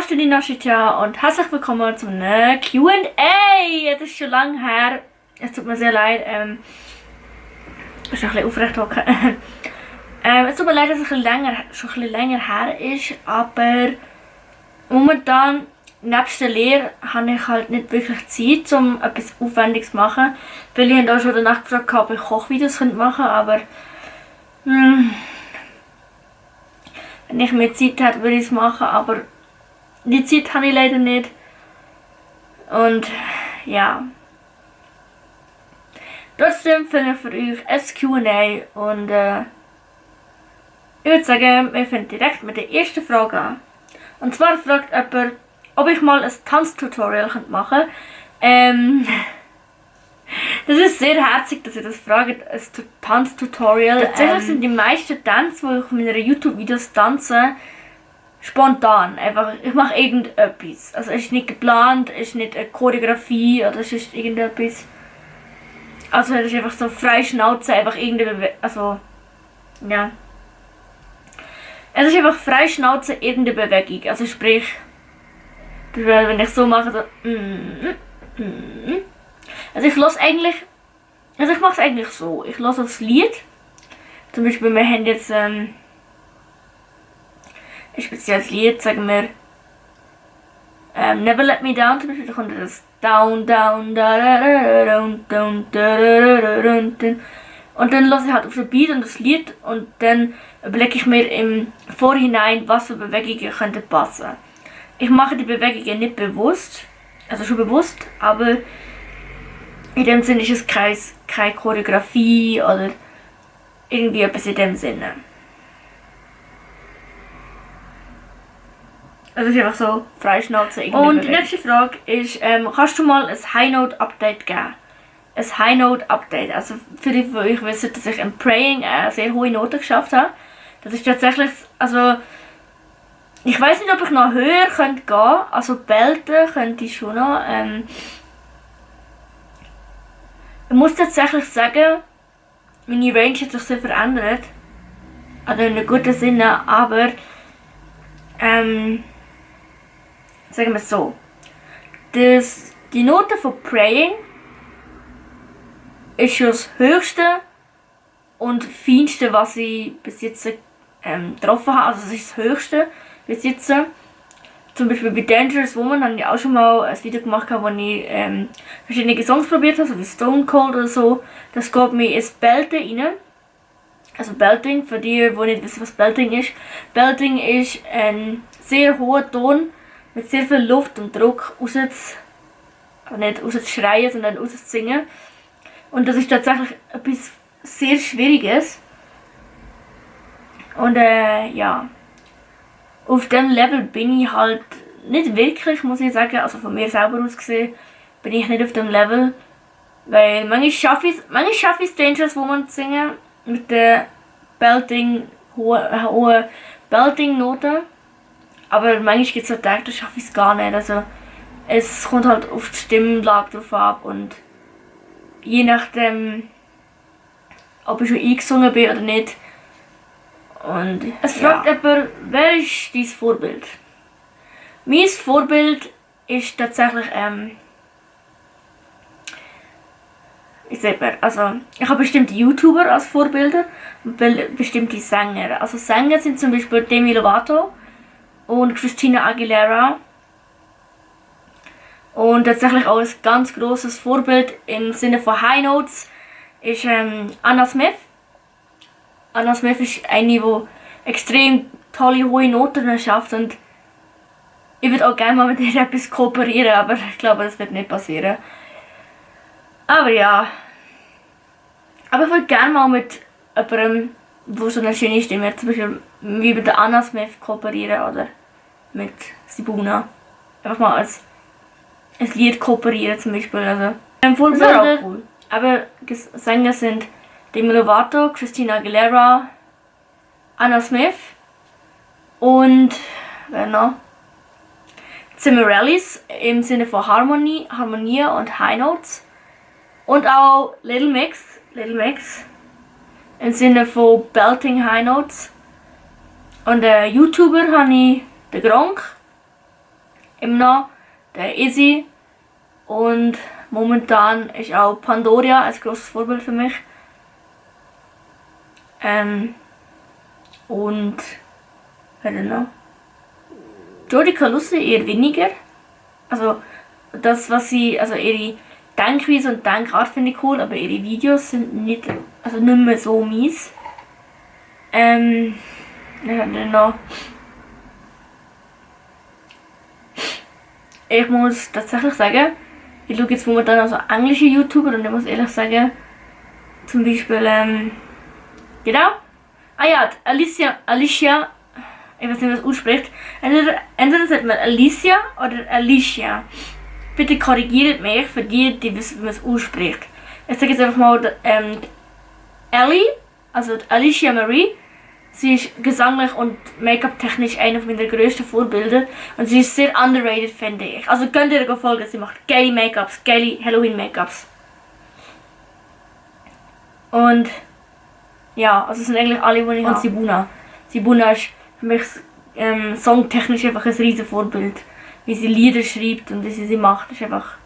Studina Shitja und herzlich willkommen zum Q&A. Es ist schon lange her. Es tut mir sehr leid. Ich muss noch ein bisschen aufrecht hocken. Es tut mir leid, dass es schon ein bisschen länger her ist, aber momentan, nebst der Lehre, habe ich halt nicht wirklich Zeit, um etwas Aufwendiges zu machen. Viele haben auch schon danach gefragt, ob ich Kochvideos machen könnte, aber wenn ich mehr Zeit hätte, würde ich es machen, aber die Zeit habe ich leider nicht. Und ja. Trotzdem finde ich für euch ein Q&A und ich würde sagen, wir fangen direkt mit der ersten Frage an. Und zwar fragt jemand, ob ich mal ein Tanztutorial machen könnte. Das ist sehr herzig, dass ihr das fragt, ein Tanztutorial. Tatsächlich sind die meisten Tänze, die ich in meinen YouTube-Videos tanze, spontan. Einfach, ich mache irgendetwas. Also es ist nicht geplant, es ist nicht eine Choreografie oder es ist irgendetwas. Also es ist einfach so frei Schnauze, einfach irgendeine also ja. Es ist einfach frei Schnauze irgendeine Bewegung. Also sprich, wenn ich so mache, so also ich lasse eigentlich, also ich mache es eigentlich so. Ich lasse das Lied. Zum Beispiel wir haben jetzt ein spezielles Lied, sagen wir Never Let Me Down, zum Beispiel, da kommt das Down, Down, da, da, da, down, down, da, da, da, da, da. Und dann lasse ich halt auf den Beat und das Lied und dann überlege ich mir im Vorhinein, was für Bewegungen könnten passen. Ich mache die Bewegungen nicht bewusst, also schon bewusst, aber in dem Sinne ist es keine Choreografie oder irgendwie etwas in dem Sinne. Also es ist einfach so Freischnauze irgendwie. Und die nächste Frage ist, kannst du mal ein High Note Update geben? Ein High Note Update. Also für die von euch wissen, dass ich im Praying eine sehr hohe Note geschafft habe. Das ist tatsächlich, also ich weiß nicht, ob ich noch höher könnte gehen. Also belten könnte ich schon noch. Ich muss tatsächlich sagen, meine Range hat sich sehr verändert. Also in einem guten Sinne, aber sagen wir es so. Die Note von Praying ist schon das höchste und feinste, was ich bis jetzt getroffen habe. Also es ist das höchste bis jetzt. Zum Beispiel bei Dangerous Woman habe ich auch schon mal ein Video gemacht, wo ich verschiedene Songs probiert habe, so wie Stone Cold oder so. Das geht mir ins Belten rein. Also Belting, für die nicht wissen, was Belting ist. Belting ist ein sehr hoher Ton mit sehr viel Luft und Druck nicht rauszuschreien, sondern rauszusingen. Und das ist tatsächlich etwas sehr Schwieriges. Und ja, auf dem Level bin ich halt nicht wirklich, muss ich sagen, also von mir selber aus gesehen, bin ich nicht auf dem Level. Weil manchmal schaffe ich es Dangerous Woman zu singen mit der hohen Belting-Note. Aber manchmal gibt es so Tage, da schaffe ich es gar nicht. Also es kommt halt auf die Stimmlage drauf ab und je nachdem, ob ich schon eingesungen bin oder nicht. Und es fragt jemand, wer ist dein Vorbild? Mein Vorbild ist tatsächlich, ich habe bestimmte YouTuber als Vorbilder und bestimmte Sänger. Also Sänger sind zum Beispiel Demi Lovato und Christina Aguilera. Und tatsächlich auch ein ganz großes Vorbild im Sinne von High Notes ist Anna Smith. Anna Smith ist eine, die extrem tolle hohe Noten schafft und ich würde auch gerne mal mit ihr etwas kooperieren, aber ich glaube, das wird nicht passieren. Aber ja. Aber ich würde gerne mal mit jemandem, der so eine schöne Stimme hat, zum Beispiel wie mit der Anna Smith kooperieren oder mit Sibuna. Einfach mal als ein Lied kooperieren zum Beispiel. Also, das wäre auch cool. Aber Sänger sind Demi Lovato, Christina Aguilera, Anna Smith und wer noch? Cimarellis im Sinne von Harmonie und High Notes. Und auch Little Mix im Sinne von Belting High Notes. Und YouTuber habe ich den Gronk, immer noch, der Izzy. Und momentan ist auch Pandoria ein grosses Vorbild für mich. Und wer denn noch? Jodie Calussi eher weniger. Also das, was sie, also ihre Denkweise und Denkart finde ich cool, aber ihre Videos sind nicht mehr so mies. Wer hat denn noch? Ich muss tatsächlich sagen, ich schaue jetzt momentan also englische YouTuber und ich muss ehrlich sagen, zum Beispiel, genau. Ah ja, Alicia, ich weiß nicht, wie man es ausspricht. Entweder sagt man Alicia oder Alicia. Bitte korrigiert mich für die wissen, wie man es ausspricht. Ich sage jetzt einfach mal Ellie, also Alicia Marie. Sie ist gesanglich und Make-up-technisch eine meiner grössten Vorbilder. Und sie ist sehr underrated, finde ich. Also könnt ihr ihr folgen, sie macht geile Make-ups, geile Halloween-Make-ups. Und ja, also es sind eigentlich alle, die ich habe. Und Sibuna. Sibuna ist für mich songtechnisch einfach ein riesen Vorbild. Wie sie Lieder schreibt und wie sie macht, ist einfach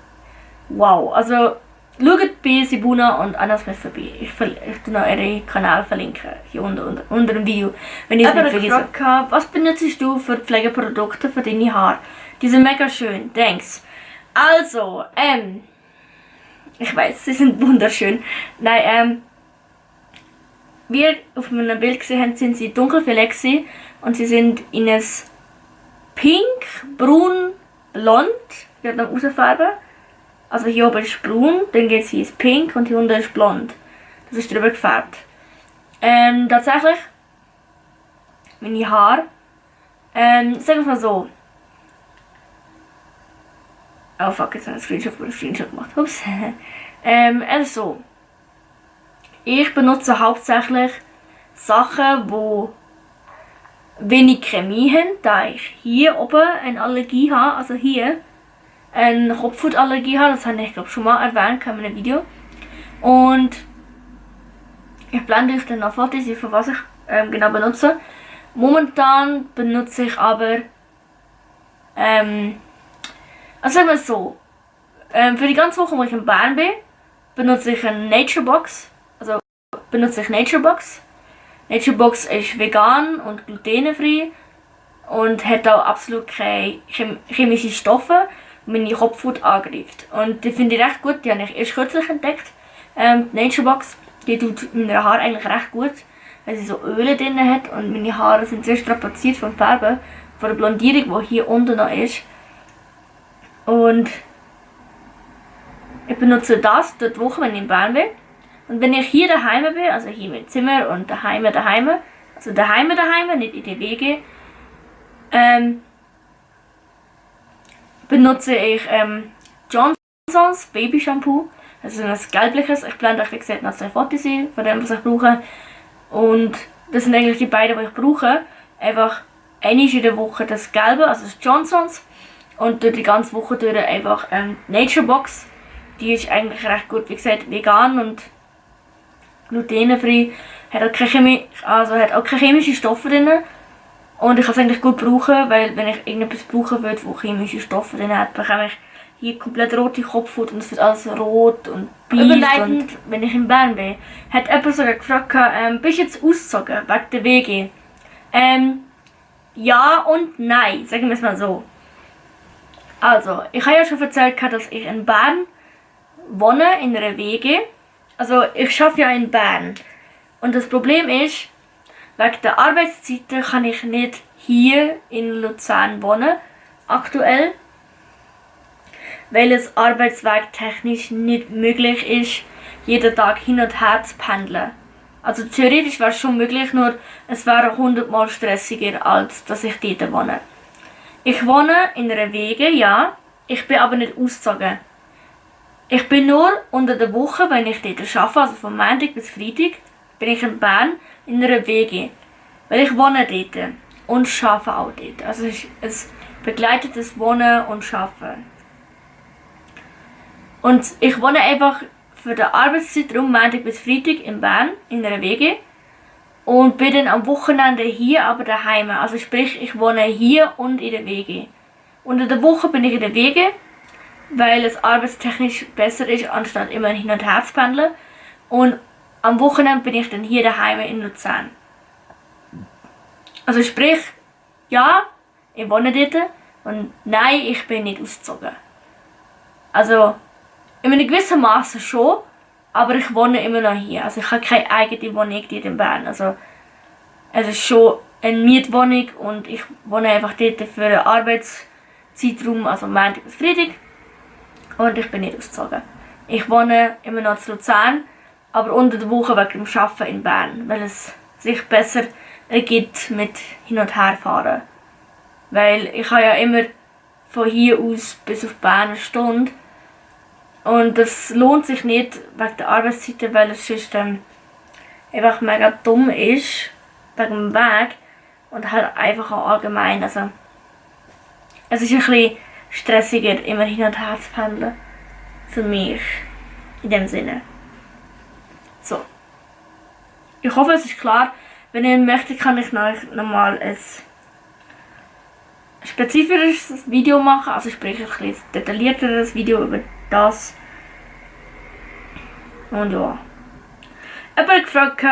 wow. Also schaut bei Sibuna und Anna Smith vorbei. Ich tue noch ihren Kanal verlinken, hier unter dem Video, wenn ich es nicht vergesse. Was benutzt du für Pflegeprodukte für deine Haare? Die sind mega schön, thanks. Also, ich weiß, sie sind wunderschön. Nein, wie ihr auf meinem Bild gesehen habt, sind sie dunkelviolett und sie sind in ein Pink, Braun, Blond, ich werde noch rausfärben. Also hier oben ist braun, dann geht es hier ins Pink und hier unten ist blond. Das ist drüber gefärbt. Tatsächlich, meine Haare, sagen wir mal so. Oh fuck, jetzt habe ich einen Screenshot gemacht. Ups. Also, ich benutze hauptsächlich Sachen, die wenig Chemie haben, da ich hier oben eine Allergie habe, also hier eine Kopfhautallergie habe, das habe ich glaube schon mal erwähnt in einem Video. Und ich blende euch dann noch Fotos, für was ich genau benutze. Momentan benutze ich aber, also sagen wir es so, für die ganze Woche, wo ich in Bern bin, benutze ich eine Naturebox. Naturebox ist vegan und glutenfrei und hat auch absolut keine chemischen Stoffe, die meine Kopfhaut angreift. Und die finde ich recht gut, die habe ich erst kürzlich entdeckt. Die Naturebox, die tut meine Haare eigentlich recht gut, weil sie so Öle drin hat und meine Haare sind sehr strapaziert vom Färben, von der Blondierung, die hier unten noch ist. Und ich benutze das dort die Woche, wenn ich in Bern bin. Und wenn ich hier daheim bin, also hier im Zimmer und daheim, also daheim, nicht in der WG, benutze ich Johnsons Baby Shampoo. Das ist ein gelbliches. Ich blende euch, wie gesagt, noch 2 Fotos von dem, was ich brauche. Und das sind eigentlich die beiden, die ich brauche. Einfach einmal in der Woche das Gelbe, also das Johnsons. Und durch die ganze Woche durch einfach Naturebox. Die ist eigentlich recht gut, wie gesagt, vegan und glutenfrei. Hat auch keine chemischen Stoffe drin. Und ich kann es eigentlich gut brauchen, weil wenn ich irgendetwas brauchen würde, wo chemische Stoffe drin hat, bekomme ich hier komplett rote Kopfhaut und es wird alles rot und beißt. Und wenn ich in Bern bin, hat jemand sogar gefragt, bist du jetzt ausgezogen wegen der WG? Ja und nein, sagen wir es mal so. Also, ich habe ja schon erzählt, dass ich in Bern wohne, in einer WG. Also, ich arbeite ja in Bern. Und das Problem ist, wegen der Arbeitszeiten kann ich nicht hier in Luzern wohnen, aktuell. Weil es arbeitswegtechnisch nicht möglich ist, jeden Tag hin und her zu pendeln. Also theoretisch wäre es schon möglich, nur es wäre 100-mal stressiger, als dass ich dort wohne. Ich wohne in einer WG, ja, ich bin aber nicht ausgezogen. Ich bin nur unter der Woche, wenn ich dort arbeite, also von Montag bis Freitag, bin ich in Bern in einer WG. Weil ich wohne dort und arbeite auch dort. Also es begleitet das Wohnen und Arbeiten. Und ich wohne einfach für die Arbeitszeitraum Montag bis Freitag in Bern in einer WG. Und bin dann am Wochenende hier, aber daheim. Also sprich, ich wohne hier und in der WG. Unter der Woche bin ich in der Wege, weil es arbeitstechnisch besser ist, anstatt immer hin und her zu pendeln. Und am Wochenende bin ich dann hier daheim in Luzern. Also sprich, ja, ich wohne dort und nein, ich bin nicht ausgezogen. Also in einem gewissen Maße schon, aber ich wohne immer noch hier. Also ich habe keine eigene Wohnung hier in Bern. Also es ist schon eine Mietwohnung und ich wohne einfach dort für einen Arbeitszeitraum, also Montag bis Freitag. Und ich bin nicht ausgezogen. Ich wohne immer noch in Luzern, aber unter der Woche wegen dem Arbeiten in Bern, weil es sich besser ergibt mit hin und her fahren. Weil ich habe ja immer von hier aus bis auf Bern eine Stunde. Und das lohnt sich nicht wegen der Arbeitszeiten, weil es sonst einfach mega dumm ist, wegen dem Weg. Und halt einfach auch allgemein, also es ist ein bisschen stressiger, immer hin und her zu pendeln. Für mich. In dem Sinne. So. Ich hoffe, es ist klar. Wenn ihr möchtet, kann ich euch nochmal ein spezifisches Video machen. Also sprich ein bisschen detaillierteres Video über das. Und ja. Jemand hat gefragt,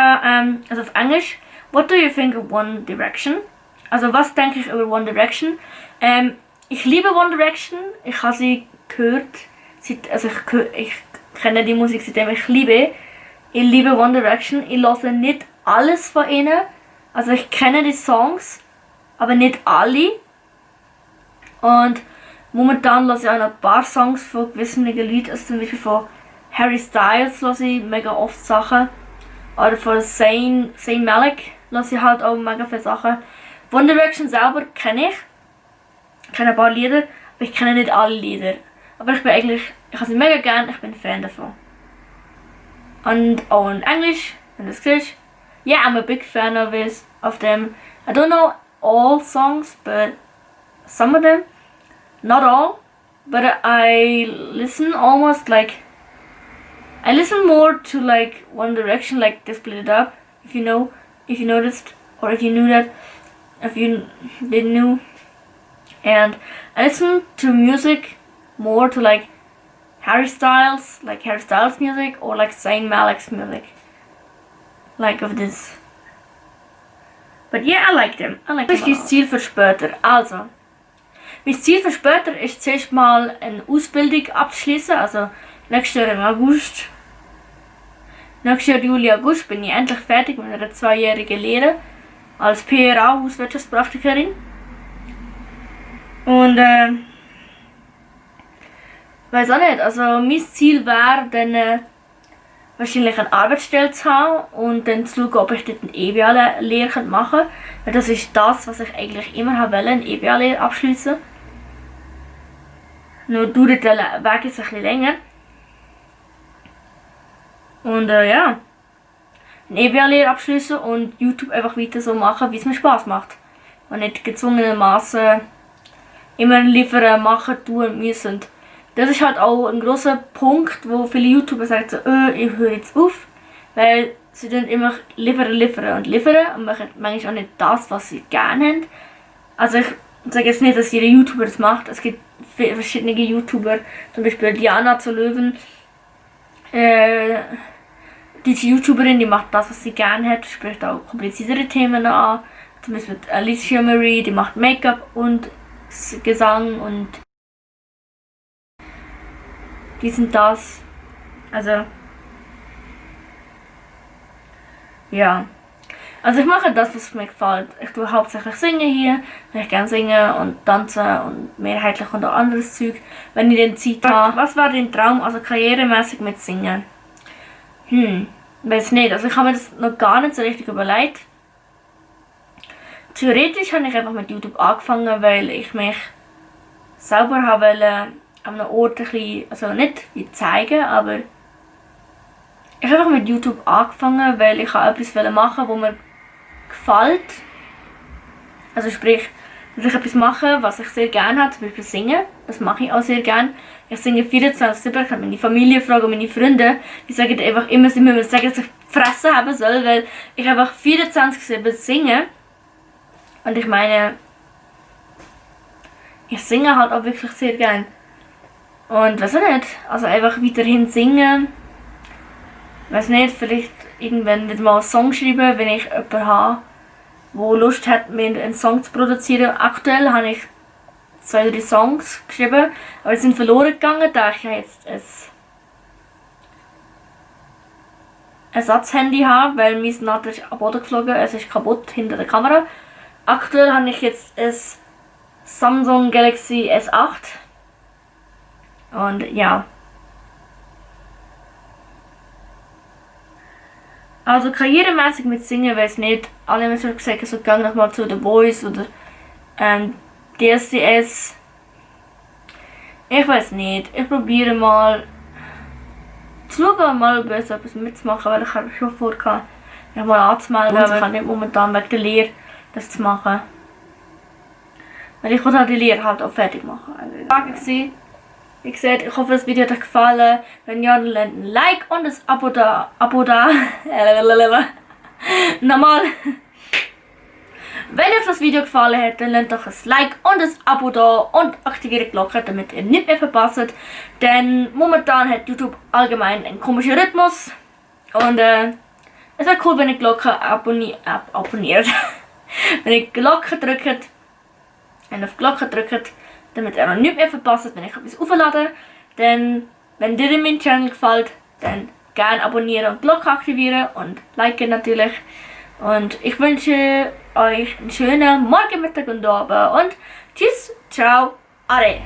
also auf Englisch, what do you think of One Direction? Also was denke ich über One Direction? Ich liebe One Direction. Ich habe sie gehört. Also ich kenne die Musik, seitdem ich liebe. Ich liebe One Direction. Ich höre nicht alles von ihnen. Also ich kenne die Songs, aber nicht alle. Und momentan höre ich auch noch ein paar Songs von gewissen Leuten. Also zum Beispiel von Harry Styles höre ich mega oft Sachen. Oder von Zayn Malik höre ich halt auch mega viele Sachen. One Direction selber kenne ich. Ich kenne ein paar Lieder, aber ich kenne nicht alle Lieder. Aber ich habe sie mega gern, ich bin ein Fan davon. Und auch in Englisch, wenn du es siehst. Yeah, I'm a big fan of them. I don't know all songs, but some of them. Not all, but I listen almost like... I listen more to like One Direction, like they split it up. If you noticed, or if you knew that, if you didn't know. And I listen to music more to like Harry Styles music, or like Zayn Malik's music. Like of this. But yeah, I like them. Das ist das Ziel für später. Also, mein Ziel für später ist zuerst mal eine Ausbildung abzuschließen. Also nächstes Jahr im August. Nächstes Jahr Juli, August bin ich endlich fertig mit einer 2-jährigen Lehre als PRA Hauswirtschaftspraktikerin. Und weiß auch nicht, also mein Ziel wäre dann wahrscheinlich eine Arbeitsstelle zu haben und dann zu schauen, ob ich dort eine EBA-Lehre machen kann. Weil das ist das, was ich eigentlich immer wollte, eine EBA-Lehre abschließen. Nur dauert der Weg jetzt ein bisschen länger. Und ja, eine EBA-Lehre abschließen und YouTube einfach weiter so machen, wie es mir Spaß macht. Und nicht gezwungenermaßen immer liefern, machen, tun müssen. Das ist halt auch ein grosser Punkt, wo viele YouTuber sagen so, ich höre jetzt auf. Weil sie dann immer liefern und machen manchmal auch nicht das, was sie gerne haben. Also ich sage jetzt nicht, dass jeder YouTuber das macht. Es gibt verschiedene YouTuber, zum Beispiel Diana zu Löwen. Diese YouTuberin, die macht das, was sie gerne hat, spricht auch kompliziertere Themen an. Zum Beispiel Alicia Marie, die macht Make-up und Gesang und dies und das. Also ja. Also ich mache das, was mir gefällt. Ich tue hauptsächlich singen hier, weil ich gerne singen und tanzen und mehrheitlich und auch anderes Zeug, wenn ich dann Zeit habe. Was war dein Traum, also karrieremäßig mit Singen? Weiß nicht, also ich habe mir das noch gar nicht so richtig überlegt. Theoretisch habe ich einfach mit YouTube angefangen, weil ich mich selber habe an einem Ort ein bisschen, also nicht wie zeigen, aber ich habe einfach mit YouTube angefangen, weil ich etwas machen wollte, was mir gefällt. Also sprich, dass ich etwas mache, was ich sehr gerne habe, zum Beispiel singen. Das mache ich auch sehr gerne. Ich singe 24/7, ich habe meine Familie fragen und meine Freunde, die sagen einfach immer, sie müssen sagen, dass ich Fresse haben soll, weil ich einfach 24/7 singe. Und ich meine, ich singe halt auch wirklich sehr gern. Und weiß auch nicht, also einfach weiterhin singen. Weiß nicht, vielleicht irgendwann wieder mal einen Song schreiben, wenn ich jemanden habe, der Lust hat, mir einen Song zu produzieren. Aktuell habe ich 2, 3 Songs geschrieben, aber die sind verloren gegangen, da ich ja jetzt ein Ersatzhandy habe, weil mein Natter ist am Boden geflogen, es ist kaputt hinter der Kamera. Aktuell habe ich jetzt ein Samsung Galaxy S8 und ja. Also karrieremäßig mit Singen weiß nicht, alle haben schon gesagt, so gang noch mal zu The Voice oder DSDS. Ich weiß nicht, ich probiere mal zu schauen, mal bei so etwas mitzumachen, weil ich habe schon vorgehabt, mich mal anzumelden, aber ich kann nicht momentan wegen der Lehre das zu machen. Weil ich will halt die Lehre halt auch fertig machen. Also, wie gesagt, ich hoffe, das Video hat euch gefallen. Wenn ja, dann lasst ein Like und ein Abo da. Nochmal. Wenn euch das Video gefallen hat, dann lasst doch ein Like und ein Abo da und aktiviert die Glocke, damit ihr nicht mehr verpasst. Denn momentan hat YouTube allgemein einen komischen Rhythmus. Und es wäre cool, wenn ihr die Glocke abonniert. Wenn ihr die Glocke drückt, damit ihr noch nichts mehr verpasst, wenn ich etwas auflade. Denn wenn dir mein Channel gefällt, dann gerne abonnieren und Glocke aktivieren und liken natürlich. Und ich wünsche euch einen schönen Morgen, Mittag und Abend und tschüss, ciao, ade.